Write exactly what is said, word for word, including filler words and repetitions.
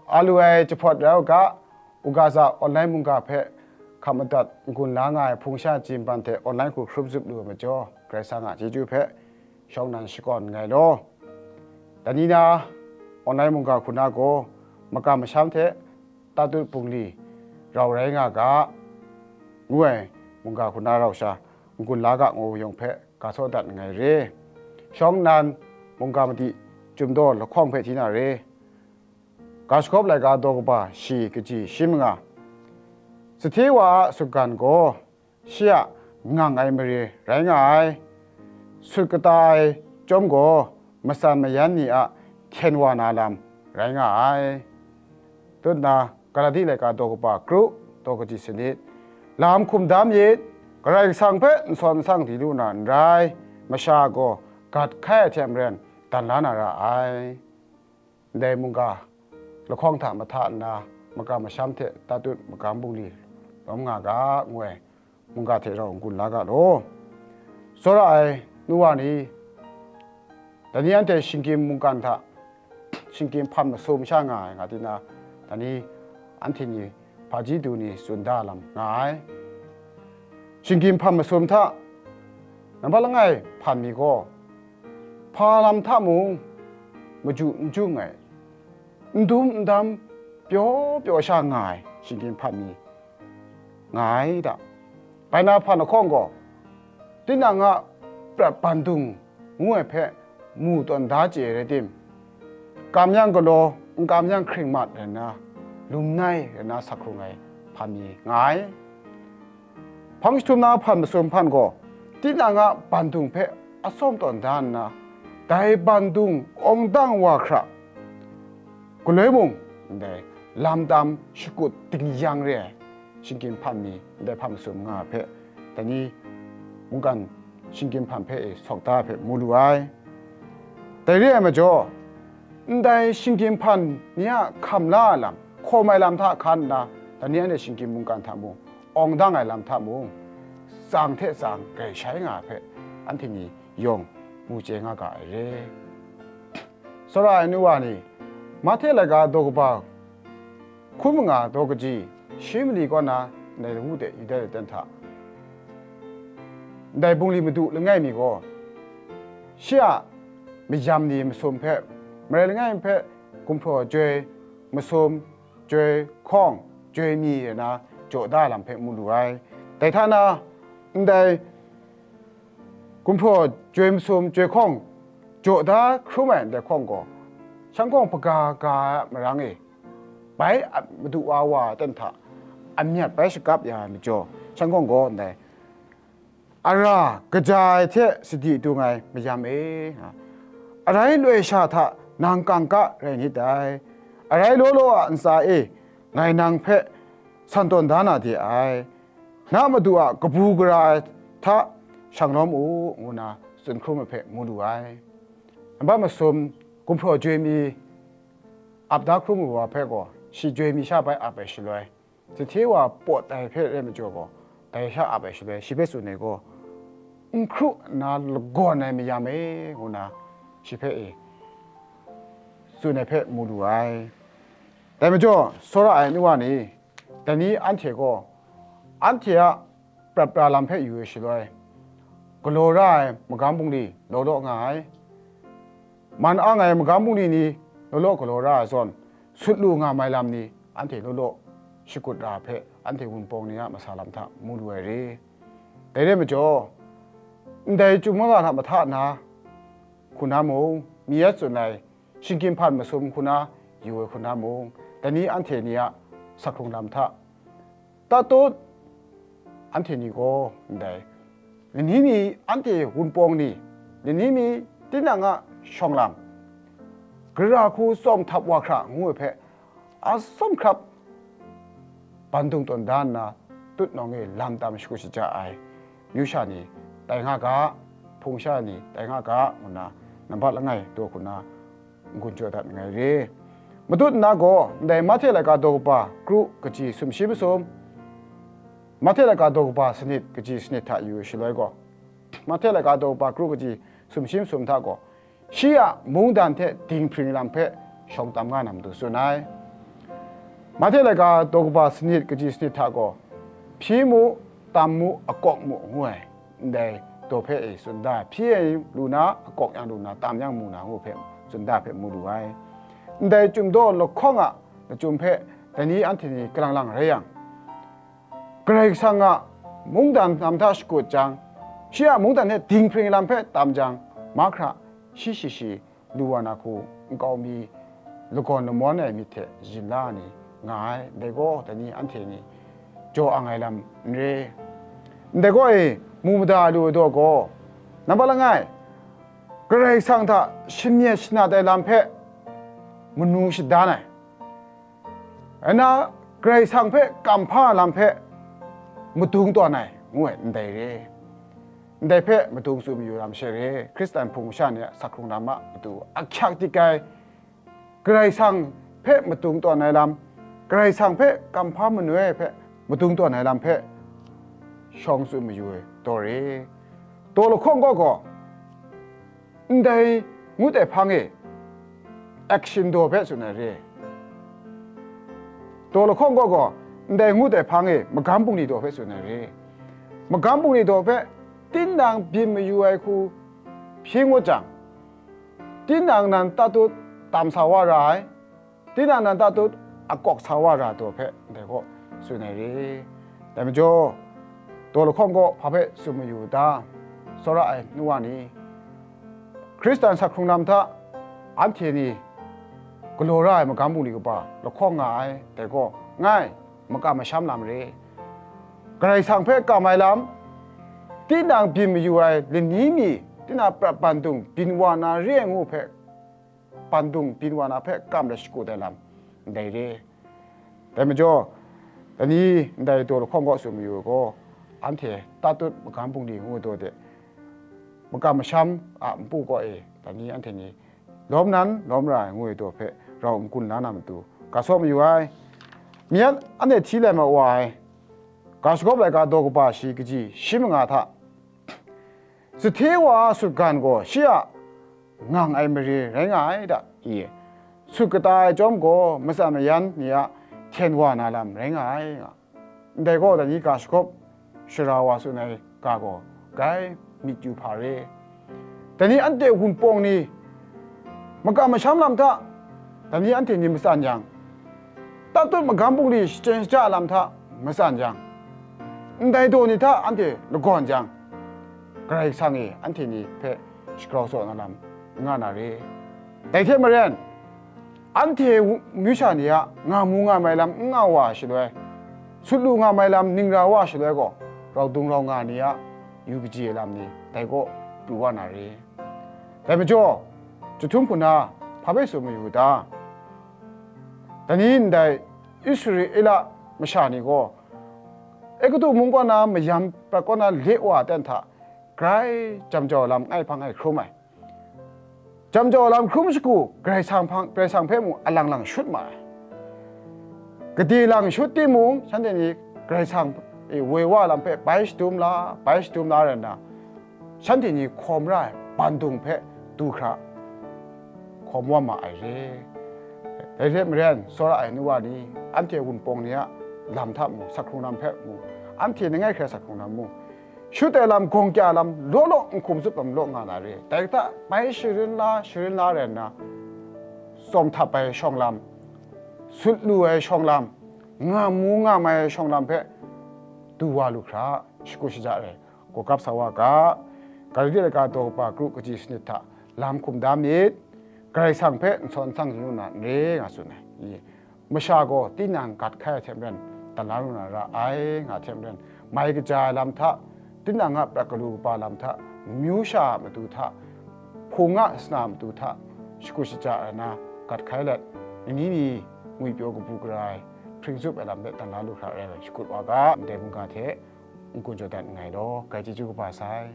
A lu ai jahpawt rai u ga, u ga za online mungga hpe hkap madat n-gun la nga ai hpung sha chyin ban hte online hku hkrup zup lu ai majaw, Karai Kasang a chyeju hpe shawng nnan shakawn nngai law. Dai ni na online mungga hku na gaw, makam masham hte tatut bungli rau rai nga ga, ngu ai mungga hku na rau sha n-gun la ga ngu yawng hpe ga saw dat nngai re. Shawng nnan mungga madi Chyum Daw lahkawng hpe hti na re. Ga Shagawp Laika daw kaba shi kaji shi manga. Sahte wa a sutgan gaw shi a ngang ai mare rai nga ai, sut kata ai chyawm gaw matsan mayan ni a hkyen wa na lam rai nga ai. Tut nna, Galati laika daw kaba kru, daw kaji sanit, lam hkum da myit, Karai Kasang hpe n sawn n sang di lu na n rai, masha gaw gat hkai ai hte maren dan la na ra ai. Ndai mungga lahkawng hta mahta nna, makam masham hte tatut magam bungli lawm nga ga, ngu ai mungga hte rau n-gun la ga law. Tsawra ai nu wa ni, dai ni anhte shinggyim mungkan hta shinggyim hpan masum sha nga ai, nga di na, dai ni anhte ni hpaji du ni tsun da lam nga ai. Shinggyim hpan masum hta nambat langai hpan mi gaw, hpa lam hta mung maju n jung ai, n dum n dam pyaw pyaw sha nga ai shinggyim hpan mi nga ai da. Bai na hpan lahkawng gaw, tinang a prat bandung ngu ai hpe mu tawn da chye rai tim, kam yang galaw, n kam yang hkring mat rai nna, lum nai rai nna sak hkrung ai hpan mi nga ai. Hpang jahtum na hpan masum hpan gaw, tinang a bandung hpe atsawm tawn da nna, dai bandung awng dang wa hkra galoi mung ndai lam tam shakut dingyang re ai shinggyim hpan mi ndai hpan masum nga hpe, dai ni mungkan shinggyim hpan hpe e sawk da hpe mu lu ai. Dai re ai majaw, ndai shinggyim hpan ni a hkam la ai lam, hkawm ai lam hta hkan nna, dai ni anhte shinggyim mungkan hta mung, awng dang ai lam hta mung, tsang hte tsang grai shai nga ai hpe, anhte ni yawng mu chye nga ga ai re. Tsawra ai nu wa ni, Mahte laika daw kaba hkun manga daw kaji shi mali kaw na ndai lawu de yu dat ai ten hta, ndai bungli madu langai mi gaw, shi a mayam ni masum hpe, marai langai mi hpe gumhpraw joi masum, joi hkawng, joi mi rai na jaw da ai lam hpe mu lu ai. Dai hta na, ndai gumhpraw joi masum, joi hkawng jaw da hkrum ai ndai hkawng gaw, shanhkawng hpaga ga ai a marang e, bai a madu wa wa ten hta a myat bai shakap ya ai majaw, shanhkawng gaw ndai, ara kaja ai hte sadi dung ai mayam e, arai loi sha hta nang kangka rai nit dai, arai law law a ntsa e ngai nang hpe san tawn da na de ai, na madu a kabu gara ai hta shang lawm u, ngu na tsun hkrum ai hpe mu lu ai. Nambat masum gumhpraw joi mi ap da hkrum ai wa hpe gaw, shi joi mi sha bai ap ai shaloi, Sahte wa pawt ai hpe rai majaw gaw, dai sha ap ai shaloi, shi hpe tsun ai gaw, n hkru nna lagawn ai mayam e, ngu na shi hpe e tsun ai hpe mu lu ai. Dai majaw, tsawra ai nu wa ni, dai ni anhte gaw, anhte a prat pra lam hpe yu ai shaloi, galaw ra ai magam bungli law law nga ai. Man ang ai magam bungli ni law law galaw ra ai zawn, sut lu nga mai lam ni anhte law law shakut ra hpe, anhte Wunpawng ni a masa lam hta mu lu ai re. Dai rai majaw, ndai Chyum Mungga hta mahta na hku na mung, mi ya tsun ai shinggyim hpan masum hku na yu ai hku na mung, dai ni anhte ni a sak hkrung lam hta, tatut, anhte ni gaw ndai, lani mi anhte Wunpawng ni, lani mi tinang a shawng lam, gara hku tsawm htap wa hkra ngu ai hpe, atsawm hkrap bandung tawn da nna, tut nawng e lam tam shakut shaja ai myu sha ni tai nga ga, hpung sha ni tai nga ga, ngu nna nambat langai daw hku na n-gun jaw dat nngai re. Matut nna gaw, ndai Mahte laika daw kaba kru kaji sumshi masum, Mahte laika daw kaba sanit kaji sanit hta yu shaloi gaw, Mahte laika daw kaba kru kaji sumshi masum hta gaw, shi a mungdan hte dinghpring lam hpe shawng tam nga na matu tsun ai. Mahte laika daw kaba sanit kaji sanit hta gaw, hpyi mu, tam mu, akawk mu, ngu ai, ndai daw hpe e tsun da, hpyi ai lu na, akawk yang lu na, tam yang mu na, ngu hpe tsun da hpe mu lu ai. Ndai Chyum daw lahkawng a lachyum hpe dai ni anhte ni kalang lang rai yang, Karai Kasang a mungdan lam hta shakut jang, shi a mungdan hte dinghpring lam hpe tam jang, mahkra shi shi shi lu wa na hku nkau mi lagawn lamawn ai myit hte yin la ni nga ai, ndai gaw dai ni anhte ni jaw ang ai lam n re. Ndai gaw e, mu mada lu ai daw gaw, nambat langai, Karai Kasang hta shamyet shanat ai lam hpe manu shadan ai, nna Karai Kasang hpe kamhpa lam hpe madung tawn ai, ngu ai, ndai re. Ndai hpe madung tsun mayu lam she re, Hkristan hpung masha ni a sak hkrung lam a matu ahkyak dik ai, Karai Kasang hpe madung tawn ai lam, Karai Kasang hpe kamhpa manoi ai hpe madung tawn ai lam hpe shawng tsun mayu ai daw re. Daw lahkawng gaw gaw, ndai ngut ai hpang e action daw hpe tsun ai re. Daw lahkawng gaw gaw, ndai ngut ai hpang e magam bungli daw hpe tsun ai re. Magam bungli daw hpe tinang byin mayu ai hku hpyi ngut jang, tinang nan tatut tam sa wa ra ai, tinang nan tatut akawk sa wa ra daw hpe ndai gaw tsun ai re. Dai majaw, daw lahkawng gaw hpa hpe tsun mayu u ta? Tsawra ai nu wa ni, Hkristan sak hkrung lam hta anhte ni galaw ra ai magam bungli kaba lahkawng nga ai, dai gaw, ngai, makam masham lam re. Karai Kasang hpe kam ai lam, tinang byin mayu ai lani mi, tinang prat bandung byin wa na re ai ngu hpe, bandung byin wa na hpe kam let shakut ai lam, ndai re. Dai majaw, dai ni ndai daw lahkawng kaw tsun mayu ai gaw, anhte tatut magam bungli ngu ai daw de, makam masham a npu kaw e, dai ni anhte ni lawm nan lawm ra ai ngu ai daw hpe rau n gun la na matu, ga saw mayu ai. Myen anhte hti lai ma wa ai, ga shagawp laika daw kaba shi kaji shi manga hta, Sahte wa a sutgan gaw shi a ngang ai mare rai nga ai da i? Sut kata ai chyawm gaw matsan mayan ni a hten wa na lam rai nga ai nga. Ndai gaw, dai ni ga shagawp shara wa tsun ai ga gaw grai myit yu hpa re. Dai ni anhte wunpawng ni makam masham lam hta, dai ni anhte ni matsan yang, tatut magam bungli shachyen shaja lam hta matsan yang, ndai daw ni hta anhte lagawn jang, Karai Kasang e anhte ni hpe shagrau tsaw na lam n nga na re. Dai hte maren, anhte wu-, myu sha ni a nga mu nga mai lam n nga wa shaloi, sut lu nga mai lam ning ra wa shaloi gaw, rau dung rau nga ni a yu kaji ai lam ni dai kaw pru wa na re. Dai majaw, chyahtum hku na hpa hpe tsun mayu u ta? Dai ni ndai Israela masha ni gaw, Egutu mung kaw na mayam prat kaw na le wa aten hta, grai jam jau lam ngai hpang e hkrum ai. Jam jau lam hkrum shagu, Karai Kasang hpang, Karai Kasang hpe mung alang lang shut ma ai. Gade lang shut timung, shanhte ni Karai Kasang e woi wa lam hpe bai shadum la, bai shadum la rai nna, shanhte ni hkawm ra ai bandung hpe du hkra hkawm wa ma ai re. Dai hte maren, tsawra ai nu wa ni, anhte wunpawng ni a lam hta mung, sak hkrung lam hpe mung, anhte langai hkrai sak hkrung lam mung, shut ai lam, gawng kya lam, law law n hkum zup lam law nga na re. Dai hta bai sharin la, sharin la rai nna, tsawm htap ai shawng lam, sut lu ai shawng lam, nga mu nga mai ai shawng lam hpe du wa lu hkra, shakut shaja rai, gawgap sa wa ga. Galati laika daw kaba kru kaji sanit hta lam hkum da myit, Karai Kasang hpe n sawn n sang lu na n re, nga tsun ai. I, masha gaw tinang gat hkai ai hte maren, dan la lu na ra ai, nga hte maren, mai kaja ai lam hta, tinang a prat galu kaba lam hta, myu sha a matu hta, hpung a sana a matu hta, shakut shaja ai na gat hkai let, ni ni ni ngwipyaw kabu gara ai, hpring zup ai lam hpe dan la lu hkra rai, shakut wa ga, ndai mungga hte n-gun jaw dat nngai law, grai chyeju kaba sai.